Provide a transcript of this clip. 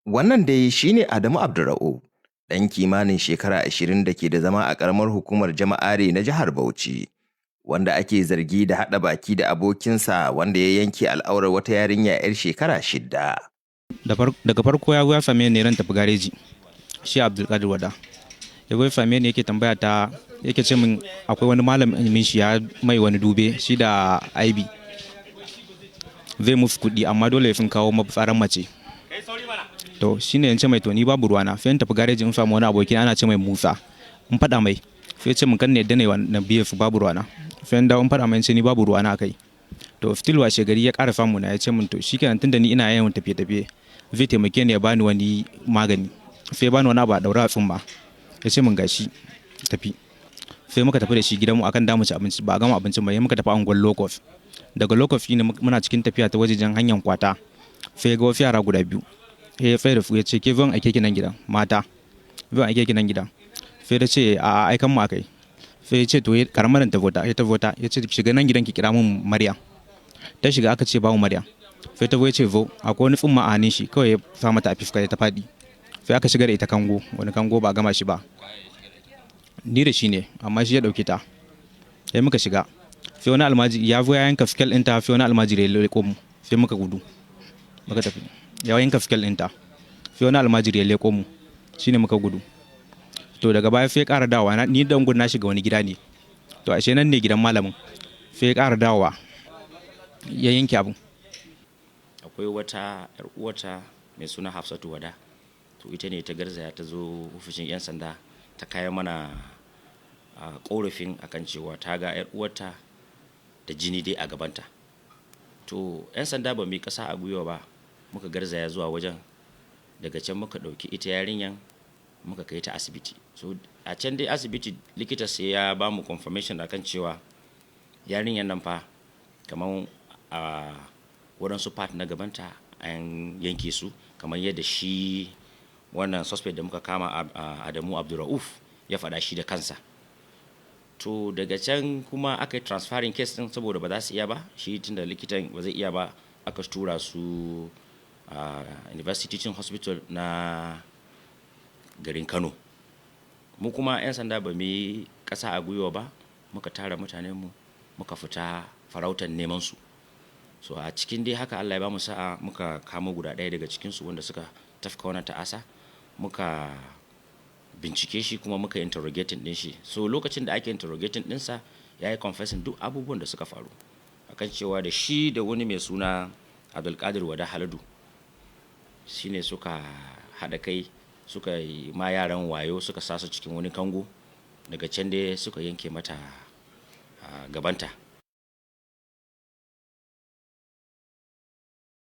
Wannan dai shi ne Adamu Abdurra'ub, ɗan kimanin shekara 20 da ke da zama a ƙaramar hukumar Jama'are na jihar Bauchi, wanda ake zargi da haɗa baki da abokinsa wanda ya yanke al'aurar wata yarinya 'yar shekara 6. Daga farko ya zo ya same ni ran tafi gareji, shi Abdulkadir Wada. Ya zo ya same ni yake tambaya ta, yake ce min akwai wani malamin shi ya mai wani dube shi da aibi. Zai musu kuɗi amma dole sun kawo mafitsaran mace. To shi ne ce mai to ni babu ruwana, sai in tafi gareji in samu wani aboki ana ce mai Musa. In faɗa mai sai ce min kan ne yadda na biye su, babu ruwana. Sai in dawo in faɗa mai, ce ni babu ruwana akai. To still washe gari ya ƙara samu na, ya ce min to shikenan, tunda ni ina yawan tafiye-tafiye, zai taimake ni ya bani wani magani. Sai ya bani wani abu a ɗaure a tsumma. Ya ce min gashi tafi. Sai muka tafi da shi gidanmu akan damu ci abinci, ba a gama abincin ba, sai muka tafi unguwar Locust. Daga Locust ne muna cikin tafiya ta wajejen hanyar Kwata. Sai ya ga wasu yara guda biyu. Sai ya tsaya da su ya ce, "Ke, zan aike ki nan gidan mata. Zan aike ki nan gidan." Sai ta ce, "A'a, aikan mu akai." Sai ya ce to karamar ta vota, ya ta vota, ya ce, "Shiga nan gidan ki kira mun Maryam." Ta shiga, aka ce babu Maryam. Sai ta zo, ya ce zo, akwai wani tsumma a hannun shi, kawai ya sa mata a fuska ta faɗi. Sai aka shiga da ita kango, wani kango ba a gama shi ba. Ni da shi ne, amma shi ya ɗauke ta. Sai muka shiga. Sai wani almajiri ya zo ya yanka scale ɗinta, sai wani almajiri ya leƙo mu. Sai muka gudu. Muka tafi. Ya yanka scale ɗinta. Sai wani almajiri ya leƙo mu. Shi ne muka gudu. To daga baya sai ya ƙara dawowa, ni dan gudu na shiga wani gida ne. To ashe nan ne gidan malamin. Sai ya ƙara dawowa. Ya yanke abun. Akwai wata 'yar uwarta mai suna Hafsatu Wada. To ita ne ta garzaya ta zo ofishin 'yan sanda ta kai mana ƙorafin akan cewa ta ga 'yar uwarta da jini dai a gabanta. To 'yan sanda ba mu yi ƙasa a gwiwa ba, muka garzaya zuwa wajen. Daga can muka ɗauki ita yarinyan muka kai ta asibiti. So a can dai asibiti likita sai ya ba mu confirmation akan cewa yarinyan nan fa kamar a waɗansu part na gabanta an yanke su, kamar yadda shi wannan suspect da muka kama, Adamu Abdulrauf, ya faɗa shi da kansa. To daga can kuma aka yi transferring case ɗin saboda ba za su iya ba, shi tunda likitan ba zai iya ba, aka tura su a University Teaching Hospital na garin Kano. Mu kuma 'yan sanda ba mu yi ƙasa a gwiwa ba, muka tara mutanenmu muka fita farautar neman su. So a cikin dai haka Allah ya bamu sa'a, muka kamo guda ɗaya daga cikinsu wanda suka tafka wannan ta'asa. Muka bincike shi kuma muka interrogating ɗin shi. So lokacin da ake interrogating ɗinsa, ya yi confessing duk abubuwan da suka faru akan cewa da shi da wani mai suna Abdulkadir Wada Haladu shine suka haɗa kai suka yi ma yaran wayo, suka sa su cikin wani kango. Daga can dai suka yanke mata gabanta.